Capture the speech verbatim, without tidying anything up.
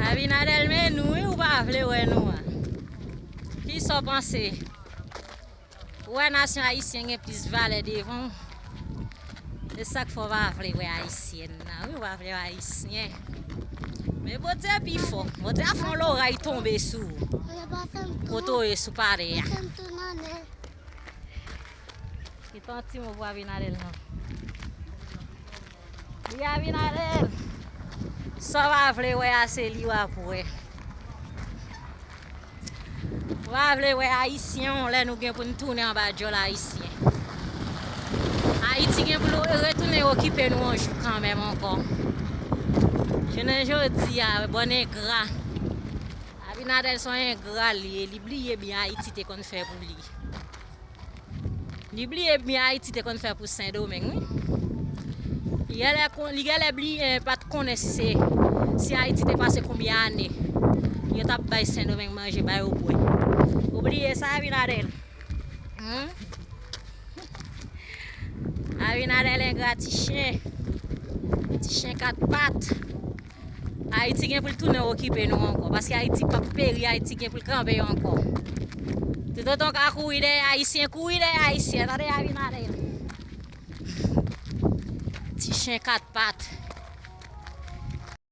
Abinader, men nou, wi, ou pa vle wè nou a. Kisa w panse? Ou wè nasyon ayisyen gen plis valè devan w? Se sa k fè w pa vle wè ayisyèn nan, wi, w pa vle wè ayisyen. Men Bondye pi fò. Bondye a fè yon loray tonbe sou ou. Kote w ye sou pale a. Ki tan ti mo pou Abinader non. Li Abinader. Sa w pa vle wè a, se li w ap wè. Ou pa vle wè ayisyen w lè nou gen pou n tounen anba djòl ayisyen. Ayiti gen pou l retounen okipe nou yon jou kanmenm ankò. Jounen jodi a, bann engra. Abinader se yon engra li ye, li bliye byen Ayiti te konn fè pou li. Li bliye byen Ayiti te konn fè pou Sendomeng, wi. Li genlè kon-, li genlè bliye, pa t konnen si se, si Ayiti te pase konbyen ane yo t ap bay Sendomeng manje, ba yo bwè. Ou bliye sa, Abinader? Hmm? Abinader engra ti chen. Ti chen kat pat. Ayiti gen pou l tounen okipe nou ankò, paske Ayiti p ap peri, Ayiti gen pou l kanpe ankò. Toutotan w ka kouri dèyè Ayisyen, kouri dèyè Ayisyen, tande Abinader. Ti chen kat pat.